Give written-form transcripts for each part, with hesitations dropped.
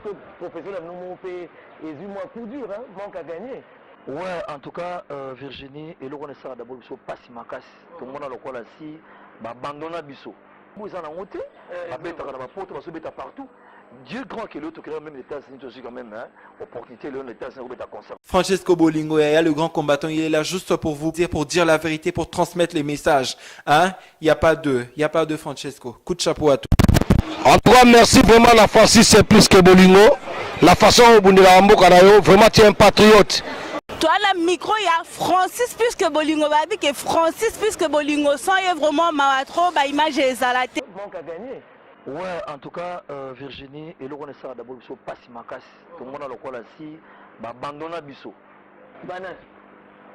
Que profession na bino moko mpe ezwi mwa coup dur, hein? Manque à gagner. Ouais, en tout cas, Virginie, eloko wana esala d'abord biso pasi makasi. Tomona lokola si babandona biso. Bo eza nango te, babetaka na bapoto, bazobeta partout. Dieu grand que lelo tokenda même les États-Unis, tozwi quand même, hein, opportunité lelo na États-Unis kobeta concert. Francesco Bolingo, il y a le grand combattant, il est là juste pour vous dire, pour dire la vérité, pour transmettre les messages. Hein? Il n'y a pas de Francesco. Coup de chapeau à toi. En tout cas, merci vraiment la Francis plus que Bolingo. La façon obundela mboka na yo, vraiment tu es un patriote. Toala micro ya Francis puisque Bolingo, babi ke Francis puisque Bolingo sans ye vraiment mawa trop, baimage ezala te. Manque à gagner. Ouais, en tout cas, Virginie, eloko wana esala d'abord biso pasi makasi. Tomona lokola si babandona biso. Bana.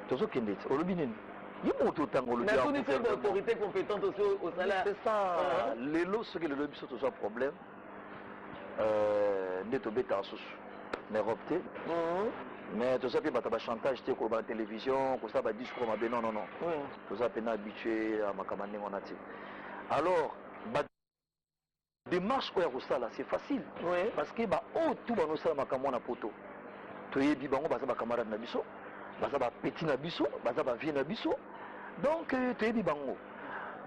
Tozokende te, olobi nini? Ye moto otanga olobi. Natuni soki baautorité compétente osi osala. C'est ça. Lelo soki lelo biso tozwa problème nde tobetaka susu na Europe te, mais toza mpe bato ya bachantage te, koloba na télévision, kosala badiscours mabe, non, non, non. Toza mpena habitué ya makambo ya ndenge wana te. Alors badémarche oyo ya kosala, c'est facile, parce que baoyo tu banosala makambo wana poto, toyebi bango, baza bacamarade na biso, baza bapeti na biso, baza bavieux na biso. Donc toyebi bango.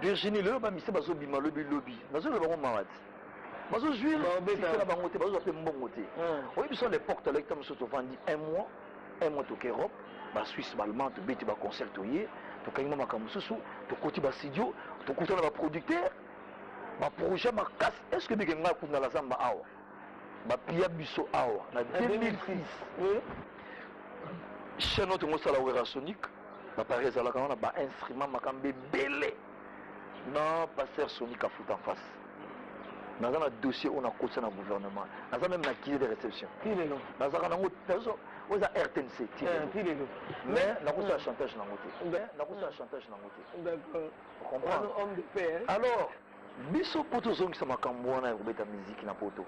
Virginie, lelo bamise bazobima lobi lobi, nazoloba bango mawa te, bazojouir na bango te, bazozwa mpe mbongo te. Oyebi biso, à l'époque toleki ta mosusu, tovandi un mois, un mois, toke Europe, Basuisse, Baallemand, tobeti baconcert, toye, tokangi mwa makambo mosusu, tokoti bastudio, tokutana baproducteur, baprojet makasi. Est ce que bike ngai kuna na zamba awa bapia biso awa na 2006, chaîne oyo tongosala Werrasonic, baappareil ezalaka wana, bainstrument, makambo ebele na pasteur Sonic afuta en face. Naza na dossier oyo nakotisa na gouvernement, naza même na accusé de réception. Ti lelo. Nazalaka nango oyo eza RTNC ti lelo. Ti lelo. Mais nakosala chantage nango te, nakosala chantage nango te. Comprendre. Homme de paix, hein? Alors biso mpo tozongisa makambo wana ya kobeta miziki na poto,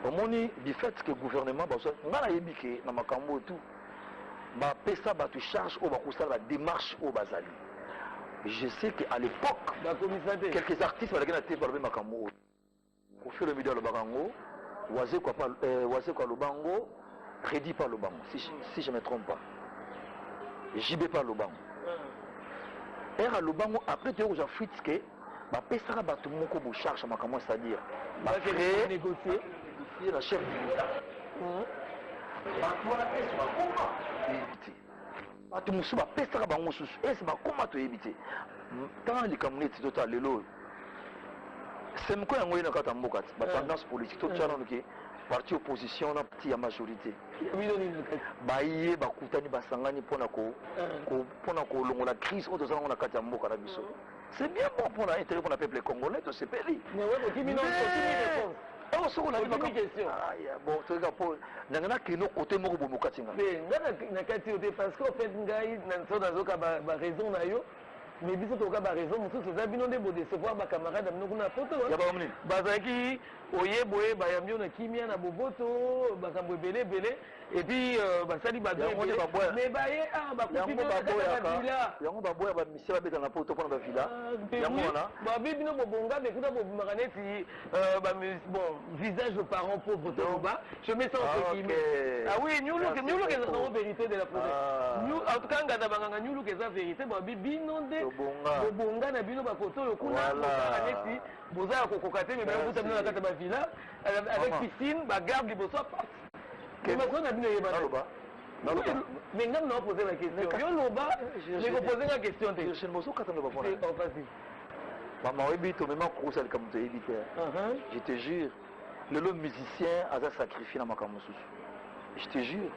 omoni, du fait que gouvernement bazwa, ngai nayebi ke na makambo oyo tout bapesa bato charge oyo bakosala badémarche oyo bazali. Je sais que à l'époque bakomisa te. Quelques artistes balaki na te, balobi makambo oyo Kofi Olomide alobaka yango, Wazeko aloba yango, Redi pa aloba yango, si je me trompe pas, JB pa aloba yango, ere aloba yango. Après toyei kozwa fuite ke bapesaka bato moko bocharge makambo, c'est-à-dire bacréer négocier na chef de l'État. Bato wana ese bakoma, toyebi te. Bato mosusu bapesaka bango mosusu ese bakoma, toyebi te. Tanga likambo neti tota lelo oyo semko yango ye na kati ya mboka te, batendance politique totya nano ke parti opposition na parti ya majorité bino nini na kati? Baye bakutani, basangani mpona mpona kolongola crise oyo toza nango na kati ya mboka na biso. C'est bien bon mpona intérêt, mpona peuple congolais, tosepeli. Mais ouais, okimi no, okimi réponse. Awa soki olandi Okimi question. Bon, toyeka mpo ndenge nakende kote moko boye mokati nga. Te, nga na kati yo te, parce que en fait ngai so nazoka baraison na yo, mais biso tokoka baraison mosusu eza bino nde bodecevoir bacamarade na bino kuna poto. Ya bango nini? Bazalaki oye boye, bayambi yo na kimia, na boboto, makambo ebele ebele, et puis basali bado Yango nde ebele. baboya. Mais baye ah bakuti Yango bino na kati ya baboyaka. bavilla. Yango baboya bamisie babeta na poto mpona bavilla. Yango wana. Babi bino bobonga, mais kuna bobimaka neti bon, visage de parents pauvres, toloba, je mets ça entre guillemets. Ah oui, new look. Merci New look eza beaucoup. nango vérité de la forêt. Ah. New, en tout cas nganda banganga new look eza vérité. Babi bino nde Tobonga. bobonga na bino bakoto oyo kuna, Voilà. bosala neti boza ya kokoka te, mais bayokuta bino na kati ya bavilla avec Maman. piscine, bagarde liboso ya porte. Masolo na bino eyebana. Naloba, naloba. Mais ngam na opose la question, yo loba, mais kopose nga question te. Virginie, bozokata loba mpona. Oh, vas-y. Mama, oyebi tomema kokosa likambo toyebi te. Je te jure, lelo musicien aza sacrifié na makambo mosusu. Je te jure,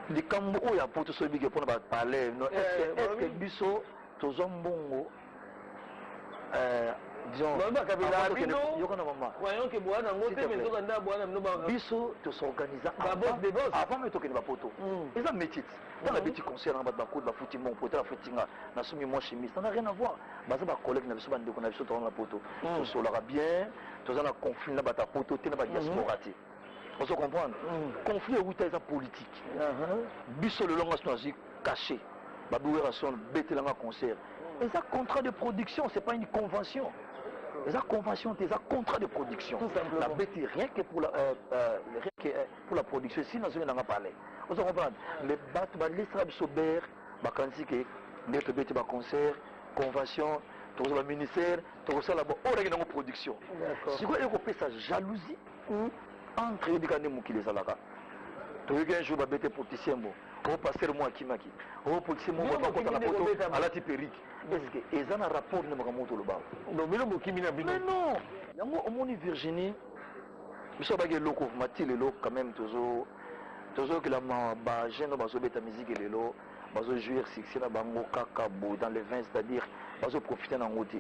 likambo oyo ya poto so oyebike mpona bapalais no. Est ce que biso tozwa mbongo, disons, Babi bakabela avant bino. Yoka na mama. Croyant que boya nango S'il te te mais plaît. nzoka nde boya na bino Biso tosorganiza Ba boss de boss. avant me tokende bapoto. Eza métier ti ntango nabeti concert nanga, bato bakoti, bafuti mbongo poto, bafuti nga, nasomi mwa chemise, ça n'a rien à voir. Baza bacollègue na biso, bandeko na biso, toza na poto, tosolaka bien, toza na conflit na bato ya poto te, na badiaspora te. Ozo comprendre? Conflit euta eza politique. Biso lelo nga so nazwi cachet, babi Werrason betelanga concert, eza contrat de production, c'est pas une convention. Eza convention te, eza contrat de production. Tout simplement. Nabeti rien que pour la, euh, euh, rien que euh, pour la production, si nazongi nanga palais. Ozo comprendre? Mais bato balesaka biso ber, bakanisi ke nde tobeti ba concert, convention, tokozwa ba ministère, tokosala bo oyo naki nango production. Sikoyo ekopesa jalousie entre yebi kaka nde mokili ezalaka. Toyoki un jour babete politicien mo, o pasteur mo akimaki, o politicien mo Bino bakota na bokimi nde poto kobetama. alati perruque. Est ce que eza na rapport nde makambo toloba? Donc bino bokimi na bino. Mais non, yango omoni Virginie, biso abaki eloko mati lelo quand même tozo tozokela mawa ba jeune oyo bazobeta musique lelo bazojouir succès na bango kaka boye dans le vin, c'est-à-dire bazoprofite na yango te.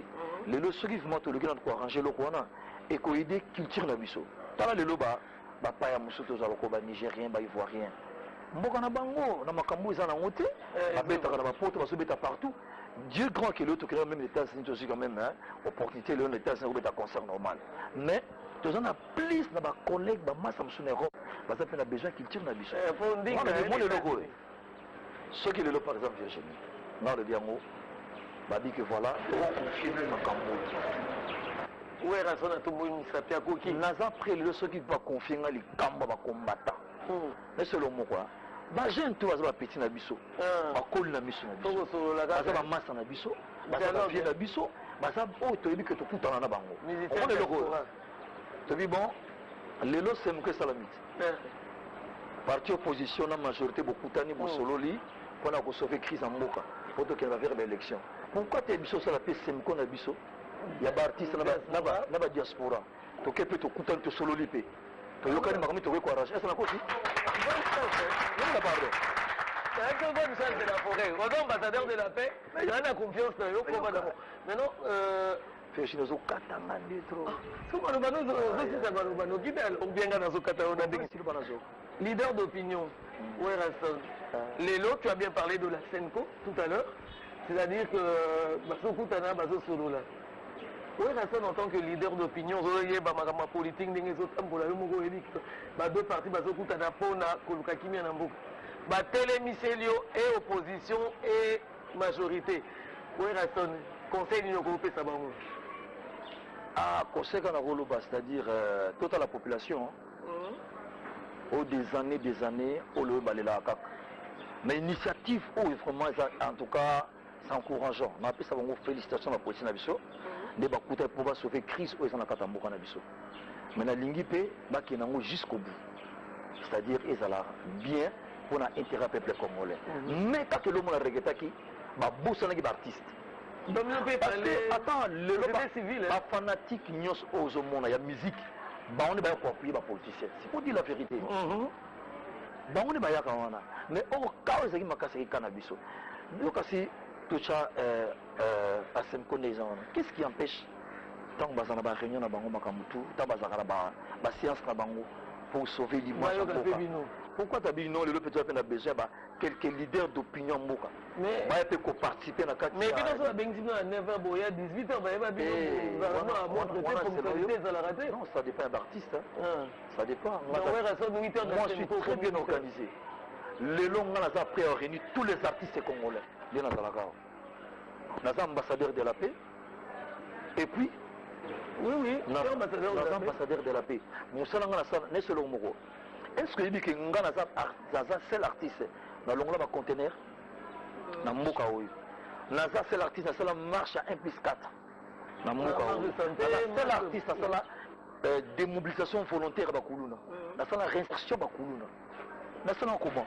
Lelo soki vraiment toluki na koarrange eloko wana, ekoaide culture na biso. Tala lelo ba bapaya mosusu tozala ko ba nigérien, ba ivoirien, mboka na bango na makambo eza nango te, babetaka na bapoto, bazobeta partout. Dieu grand que lelo tokenda même États-Unis, tozwi quand même hein, opportunité lelo na États-Unis kobeta concert normal, mais toza na plus na bacollègue bamasa mosusu na Europe, baza mpe na besoin culture na biso. Eh, po ndinga Mwana ya mona eloko États-Unis. oyo soki lelo par exemple Virginie nga olobi yango babi que voilà, tokoconfie meme makambo oyo. Werrason atomboli misapi akoki. Naza prêt lelo soki baconfie nga likambo ya bacombattant, neselo moko bajeune to baza bapeti na biso, bakoli na miso na biso, tokosolola baza kaka. Bamasa na biso, baza Dialogue. bavie na biso, baza oyo toyebi ke tokutana na bango. Musicien Omona eloko oyo diaspora. toyebi bon lelo semko esalami te, parti opposition na majorité bokutani, bosololi mpona kosauve crise ya mboka po tokende bavers baélection. Pourquoi te biso osala mpe semko na biso ya baartiste na badiaspora, toke mpe tokutani, tosololi mpe toyokani makambo, tokoki koarrange ese nakosi na pardon. C'est bonne chance de la forêt. Oza ambassadeur de la paix. On a confiance dans yo. Koma d'abord. Maintenant, Virginie ozokatanga nde trop. Soki baloba ozosisa baloba noki te obianga nazokata yo na ndenge. Siloba nazo. Leader d'opinion, Werrason. Lelo, tu as bien parlé de la CENCO tout à l'heure. C'est-à-dire que bazokutana, bazosolola. Werrason en tant que leader d'opinion, ozoyeba makambo ya politique ndenge ezotambola, yo moko oyebi ke ba deux partis bazokutana mpona koluka kimia na mboka. Batelemiseli yo et opposition et majorité. Werrason, conseil nini okopesa bango? Ah, koseka na koloba, c'est-à-dire toute la population oyo des années des années oyo oyo balelaka kaka, mais initiative oyo vraiment eza en tout cas c'est encourageant. Napesa bango félicitation na polisi na biso nde bakuta mpo basauve crise oyo eza na kati ya mboka na biso, mais nalingi mpe bakende yango jusqu'au bout, c'est-à-dire ezala bien mpona intérêt ya peuple congolais. Mais kaka eloko na regretaki, babosanaki baartiste. Bamino mpe. Parce que attends, lelo Société civile, hein. bafanatique nyonso oyo ozomona ya musique, bango nde baya koappuyer bapoliticien. C'est pour dire la vérité, bango nde bayaka wana. Mais oyo ka oyo ezalaki makasi eka na biso yo, kasi totya asemko nde eza wana. Qu'est ce qui empêche ntango baza na baréunion na bango, makambo tu, ntango bazalaka na baséance na bango pour sauver l'image ya Bayoka mpe mboka? Bino. Pourquoi tabi non? Lelo mpe toza mpe na besoin ya ba quelques leaders d'opinion mboka Mais baya mpe koparticiper na kati mais bino so babengisi bino na 9 heures, boya 18 heures, bayeba bino ozalaka montre te, ponctualité ezalaka te. Non, ça dépend d'artiste, hein. Ça dépend. Donc Werrason, 8 heures. Moi, je suis très bien organisé. Lelo nga naza prêt à réunir tous les artistes congolais nde nazalaka awa, naza ambassadeur de la paix et puis Oui, c'est ambassadeur de naza la paix. Ambassadeur de la paix. Mosala nga nasala nesi eloko moko. Est ce que oyebi ke nga naza seul artiste nalongola baconteneur na mboka oyo? Naza seul artiste nasala marche ya 1 plus 4 na mboka Marche oyo. de santé, Naza seul artiste nasala démobilisation volontaire ya bakuluna, nasala réinsertion bakuluna, nasala comment?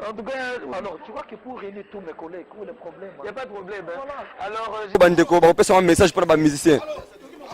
En tout cas, Alors tu vois que pour réunir tous mes collègues, où est le problème? Il n'y a pas de problème, hein. Voilà. Alors, Bandeko bakopesa message mpona bamusicien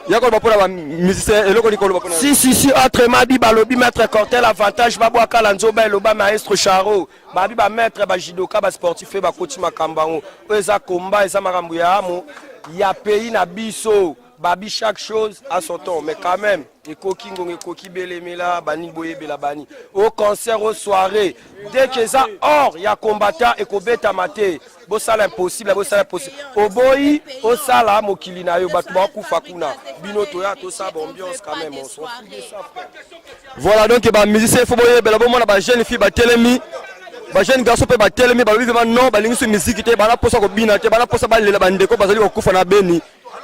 ya koloba mpona bamusicien, eloko nini koloba mpona? Si, si, si, autrement dit, balobi maître Cortel avantage, babwaka la nzoba eloba maestro Charo, babi bamaître bajudoka, basportif oyo bakoti makambo yango oyo eza komba, eza makambo ya amo ya pays na biso. Babi chaque chose à son temps, mais quand même ekoki ngonga, ekoki belemela bani boyebela bani au concert, au soirée, dès que eza hors ya combattant ekobetama te. Bosala impossible, bosala impossible, oboyi osala mokili na yo, bato bakufa kuna, bino toya tosala baambiance quand même, on s'en fout de ça, frère. Voilà, donc bamusicien faut boyebela, bomona bajeune fille batelemi, bajeune garçon mpe batelemi, balobi vraiment non, balingi so musique te, bana mposa kobina te, bana mposa balela bandeko bazali kokufa na Beni.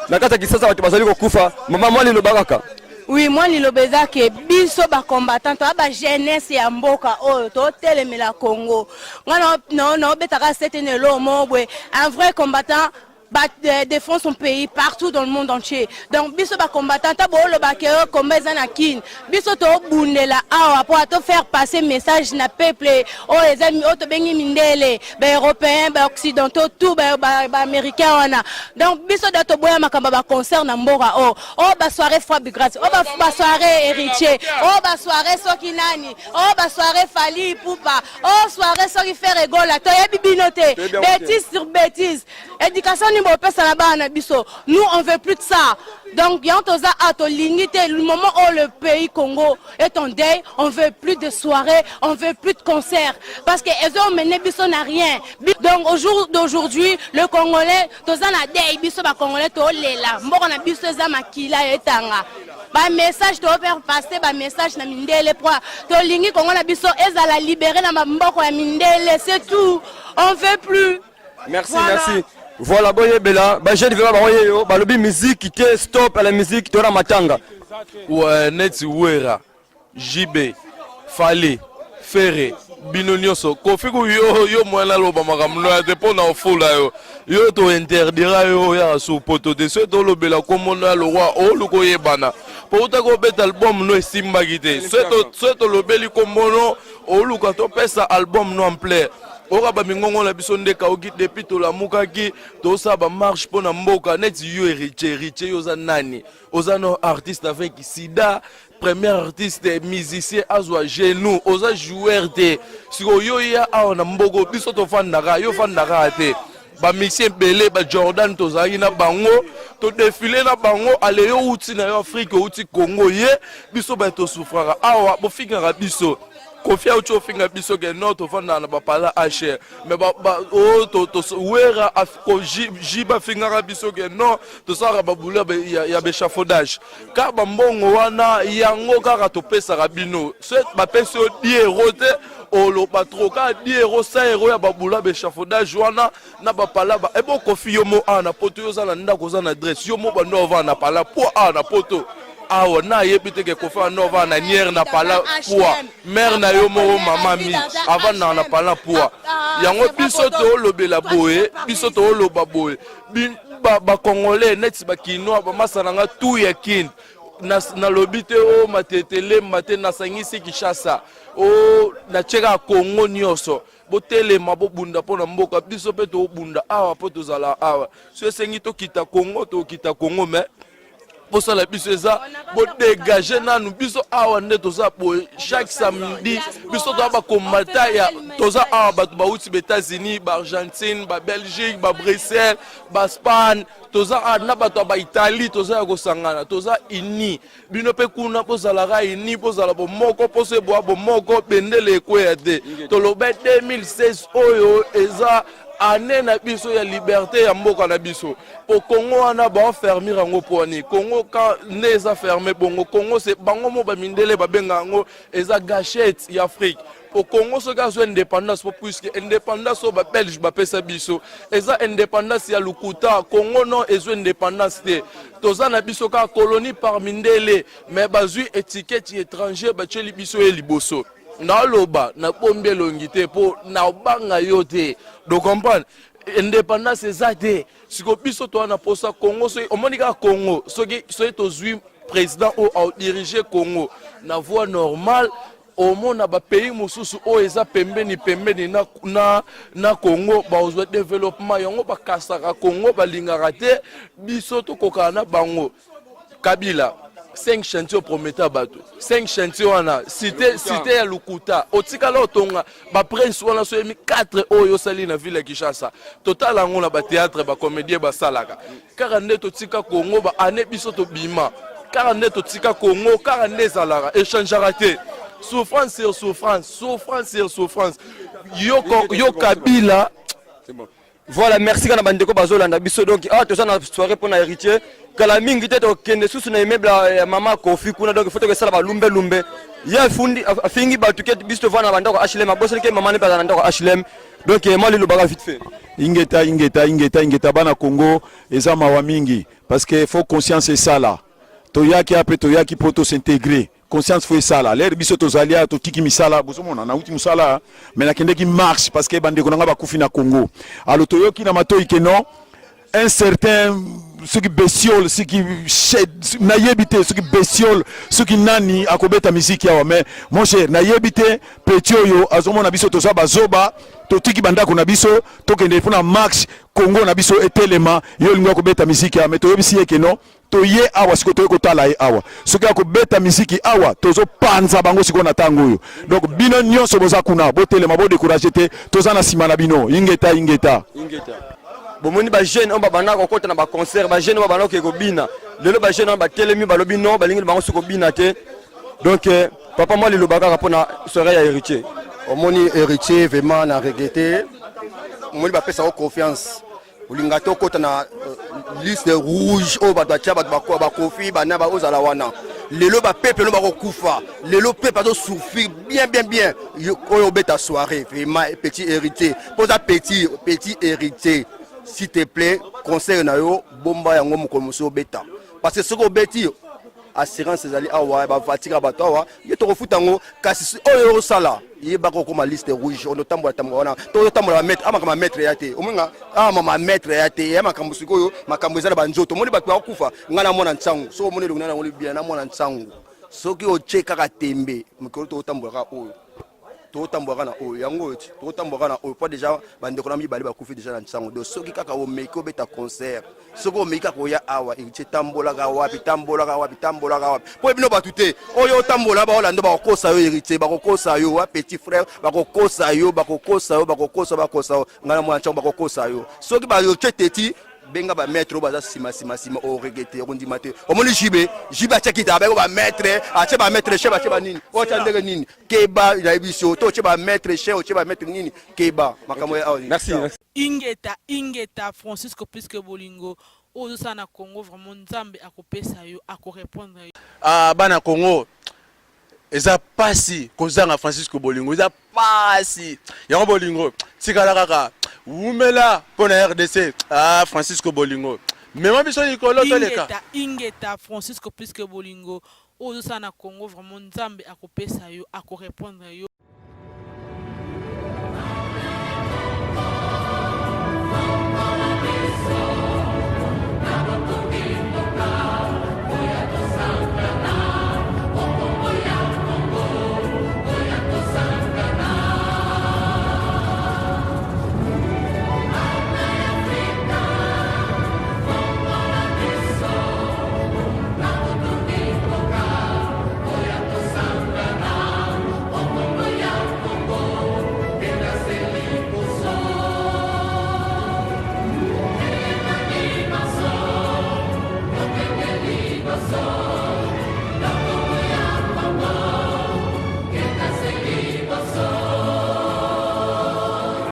Na kati ya Kinshasa bato bazali kokufa. Mama, mwa liloba kaka. Oui, mwa liloba eza ke biso ba combattant toya ba jeunesse ya mboka oyo totelemela Congo. Nga naobetaka sete na eloko moko boye, un vrai combattant ba défend son pays partout dans le monde entier. Donc biso ba combattant ta booloba ke oyo combat eza na Kin, biso tobundela awa po to faire passer message na peuple oyo eza oyo tobengi mindele, ba européens, ba occidentaux, tout ba américains wana. Donc biso da toboya makambo ya ba concert na mboka oyo, oyo ba soirée Fabregas, oyo ba soirée Héritier, oyo ba soirée soki nani, oyo ba soirée Fally Ipupa, oyo soirée soki Ferre Gola. Toyebi bino te, bêtise sur bêtise. Éducation nini bopesa na bana na biso? Nous, on veut plus de ça. Donc yango toza a tolingi te. Le moment où le pays Congo est en deuil, on veut plus de soirée, on veut plus de concert, parce que ezomene biso na rien. Donc au jour d'aujourd'hui, le Congolais toza na deuil. Biso bacongolais tolela mboka na biso, eza makila etanga. Bamessage tofaire passer, bamessage na mindele po tolingi Kongo na biso ezala libéré na maboko ya mindele. C'est tout, on veut plus. Merci. Voilà. Merci. Voilà, boyebela bajeune vraiment bango yeyo balobi musique te, stop à la musique, tona matanga. Ouais, neti Wera, JB, Fally, Ferre, bino nyonso, Kofi ku yo yo mwana aloba makambo no ya te mpo na ofula yo, yo tointerdira yo oyaka su poto te. Soki tolobela kombo no ya lokwa oluka oyebana mpo utaki obeta album no esimbaki te. Soki tolobeli kombo no oluka topesa album no ampleur, oyoka bamingongo na biso nde kauki. Depuis tolamukaki, tosala bamarche mpo na mboka. Neti yo Héritier, Héritier, yo oza nani? Oza no artiste avec sida, premier artiste musicien azwa genou. Oza joueur te. Sikoyo yo ya awa na mboka biso tofandaka, yo fandaka te. Bamusicien ebele, bajordan, tozalaki na bango, todefile na bango. Ale, yo outi na yo Afrique, outi Congo, ye biso baye tosufraka awa, bofingaka biso. Kofi auti ofinga biso ke no tofandaka na bapala hr, mais Wera, JB afingaka biso ke non, tosalaka babulu ya baéchafaudage. Kaka bambongo wana yango kaka topesaka bino. So bapesi yo 10 euro te, oloba trop. Kaka 10 euro, 100 euro ya babulu ya baéchafaudage wana na bapala ba ebo. Kofi, yo mo awa na poto, yo oza na ndako, oza na adresse, yo mo bando ovanda na pala po awa na poto awa nayebi te ke Kofi ando ovanda na niere na pala poa mare na yo moko mama mi avandaka na pala poa yango. Biso toolobela boye, biso tooloba boye, bacongolais neti bakinois, bamasa na nga tu ya Kine, nalobi te o Matete, Lemba te, nasangisi Kinshasa, o natie kaka Kongo nyonso. Botelema, bobunda mpo na mboka. Biso mpe tobunda awa mpo tozala awa. So esengi tokita Kongo, tokita Kongo, mais posala biso eza bodégage nanu biso awa nde toza boye. Chaque samedi biso toza bakombata ya toza awa. Bato bauti baÉtats-Unis, baArgentine, baBelgique, baBruxelles, baSpagne, toza awa na bato ya baItalie. Toza ya kosangana, toza uni. Bino mpe kuna bozalaka uni, bozala bomoko, mposo eboya bomoko, bendele ekweya te. Toloba 2016 oyo eza année na biso ya liberté ya mboka na biso, po Congo wana baofermir yango. Po wani Congo ka nde eza fermé bongo? Congo se bango mo bamindele babenga yango eza gâchette ya Afrique. Po Congo soki azwa indépendance, po puisque indépendance oyo babelge bapesa biso eza indépendance ya lokuta. Congo non ezwa indépendance te, toza na biso kaka colonie par mindele, mais bazwi étiquette étranger batieli biso ye liboso. Naoloba nabombi elongi te mpo nabanga yo te. Do comprendre, indépendance eza te. Siko biso toza na posa Congo. Soki omoni kaka Congo, soki tozwi président oyo aodirige Congo na voie normale, omona bapays mosusu oyo eza pembeni pembeni na Congo bazwa développement. Yango bakasaka Congo, balingaka te biso tokokana na bango. Kabila, 5 chantier oprometa bato, 5 chantier wana cité cité ya lokuta. Otikala otonga baprince wana so yemi 4 oyo osali na ville ya Kinshasa. Totala yango na bathéâtre, bacomédien basalaka kaka nde totika Congo baane. Biso tobima kaka nde totika Congo, kaka nde ezalaka, échangeaka te. Souffrance sur souffrance, souffrance sur souffrance. Yo, yo Kabila. C'est bon. Voilà, merci kana bandeko bazolanda biso. Donc awa toza na soirée mpona Héritier. Kala mingi te tokende susu na immeuble ya mama Kofi kuna. Donc faut tokesala balumbe lumbe. Ye afundi, afingi bato ke biso tovanda na bandako HLM, abosani ke mama ne mpe aza na ndako HLM. Donc mwa lilobaka vite fait. Ingeta, ingeta, ingeta, ingeta, bana Congo, eza mawa mingi parce que faut conscience esala. Toyaki ape, toyaki mpo tos'intégrer. Conscience faut esala. Lere biso tozali awa, totiki misala, bozomona nauti mosala, mais nakendeki marche parce que bandeko na nga bakufi na Congo. Alors toyoki na matoi ke non, un certain soki bestiole, soki nayebi te, soki bestiole, soki nani akobeta misiki awa. Mais mon cher, nayebi te, petit oyo azomona biso toza bazoba, totiki bandako na biso, tokende mpona marche, Congo na biso etelema. Yo olingi akobeta misiki awa, mais toyebisi ye ke non, toye awa sikoyo, toye kotala ye awa. Soki akobeta misiki awa, tozopanza bango sikoyo na ntango oyo. Donc bino nyonso boza kuna, botelema, bodécourager te, toza na nsima na bino. Ingeta, ingeta. Ingeta. Bomoni bajeune oyo babanda kokɔta na baconcert, bajeune oyo babanda koke kobina, lelo bajeune wana batelemi, balobi non, balingi bango soki kobina te. Donc papa, mwa liloba kaka mpona soirée ya Héritier. Omoni Héritier, vraiment na regretter. Omoni, bapesaka confiance, olinga te okɔta na liste rouge oyo bato batia bato bakofi bana ozala wana. Lelo bapeuple no bakokufa, lelo peuple azosouffrir bien bien bien. Oyo obeta soirée, vraiment petit Héritier, mpo oza petit, petit Héritier, s'il te plaît, conseil na yo, bomba yango, mokolo mosusu obeta, parce que soki obeti, assurance ezali awa, bavatika bato awa, ye tokofuta yango. Kasi oyo osala, yebaka okóma liste rouge. Ono otambola tambola wana, tozotambola bamaître a makambo, maître ya te, omonga awa mamaître ya te ya makambo. Sikoyo makambo eza na banzoto, omoni bato bakokufa. Ngai na mwana ntsango, soki omoni elongi na yango bien na mwana ntsango, soki otie kaka tembe, mokolo tozotambolaka oyo, tozotambolaka na oyo yango oyo ti tozotambolaka na oyo, po déjà bandeko na mibale bakufi déjà na ntsango. Donc soki kaka omeki obeta concert, soki omeki kaka oya awa, Héritier, tambolaka wapi, tambolaka wapi, tambolaka wapi, mpo bino bato te oyo otambola, baolanda, bakokosa yo. Héritier, bakokosa yo wa petit frère, bakokosa yo, bakokosa yo, bakokosa, bakosa yo. Ngai na mwana ntango, bakokosa yo. Soki bayotie teti, benga bamaître oyo baza nsima nsima nsima, oregretter, okondima te. Omoni jibe, jibe atiaki te, abeko bamaître, atie bamaître chef, atie banini oyo, atia ndenge nini. Keba, nayebi so to otie bamaître chef, otie bamaître nini, keba makambo ya awa. Merci. Ingeta, ingeta, Francisco Puisque Bolingo oyo ozosala na Congo, vraiment Nzambe akopesa yo, akorépondre yo. Ah, bana Congo, eza pasi kozanga Francisco Bolingo, eza pasi yango. Bolingo, tikala kaka, wumela mpo na RDC. Ah, Francisco Bolingo, mema biso likolo, toleka. Ingeta, ingeta, Francisco Puisque Bolingo oyo ozosala na Congo, vraiment Nzambe akopesa yo, akorépondre yo.